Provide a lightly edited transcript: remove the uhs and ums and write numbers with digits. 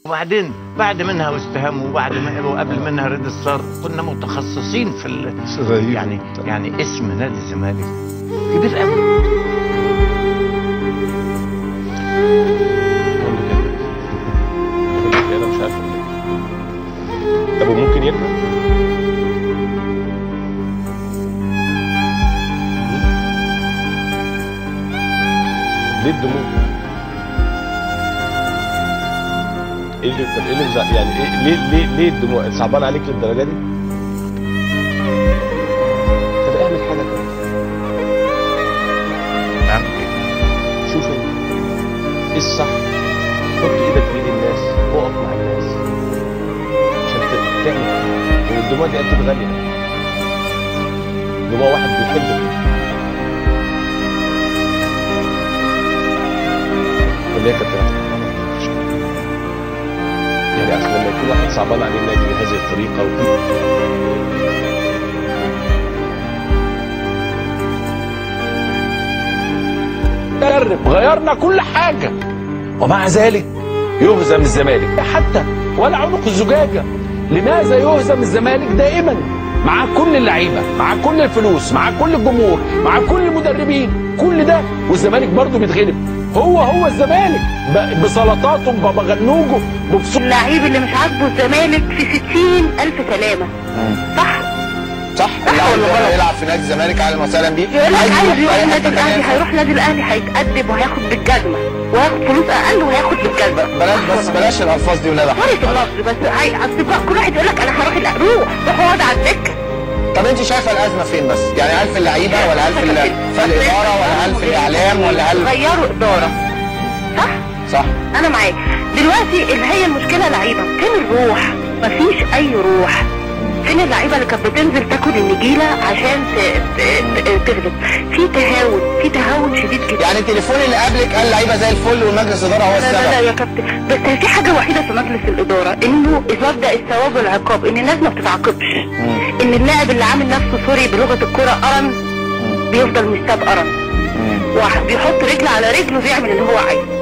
وبعدين بعد منها واستهام، وبعد ما وقبل منها ريد ستار، كنا متخصصين في يعني اسم نادي الزمالك كبير قوي. انا مش عارف. طب وممكن يرجع؟ ليه الدموع؟ ايه اللي طب ايه اللي يعني ايه ليه ليه الدموع؟ صعبان عليك للدرجة دي؟ طب اعمل حاجة كده. اعمل ايه؟ شوف انت ايه الصح، حط ايدك في ايد الناس، اقف مع الناس عشان تعمل. والدموع دي اكيد غالية، دموع واحد بيحبك. ولا يا كابتن يعني اصل لما يكون واحد صعبان عليه النادي بهذه الطريقة وكده. درب غيرنا كل حاجة ومع ذلك يهزم الزمالك حتى ولا عنق الزجاجة. لماذا يهزم الزمالك دائما؟ مع كل اللعيبة، مع كل الفلوس، مع كل الجمهور، مع كل المدربين، كل ده والزمالك برضه بيتغلب. هو الزمالك بسلطاته، بغنوجه، بفصول. اللعيب اللي مش عاجبه الزمالك في 60,000 سلامه. صح؟ صح. اللي هو يلعب في نادي الزمالك اهلا وسهلا بيه. يقول لك عايز يروح نادي الاهلي، هيروح نادي الاهلي هيتأدب وهياخد بالجزمه وهياخد فلوس اقل وهياخد بالجزمه. بلاش بس بلاش الالفاظ دي والنبي. sorry في اللفظ بس اصل كل واحد يقول لك انا هروح روح روح اقعد على الدكة. طب انت شايفه الازمة فين بس؟ يعني هل في اللعيبة ولا هل في الادارة ولا هل في الاعلام ولا هل غيروا ادارة؟ صح؟ صح. انا معاك. دلوقتي اللي هي المشكلة لعيبة، فين الروح؟ مفيش اي روح. فين اللعيبة اللي كانت بتنزل تاكل النجيله عشان تغلب؟ في تهاون، في تهاون شديد جدا. يعني التليفون اللي قبلك قال لعيبة زي الفل والمجلس الادارة هو السبب. لا لا يا كابتن، بس في حاجة وحيده في مجلس الادارة، انه مبدا الثواب والعقاب، ان الناس ما بتتعاقبش. ان اللاعب اللي عامل نفسه sorry بلغه الكورة قرن بيفضل مستاب قرن. واحد بيحط رجل على رجله وبيعمل اللي هو عايزه.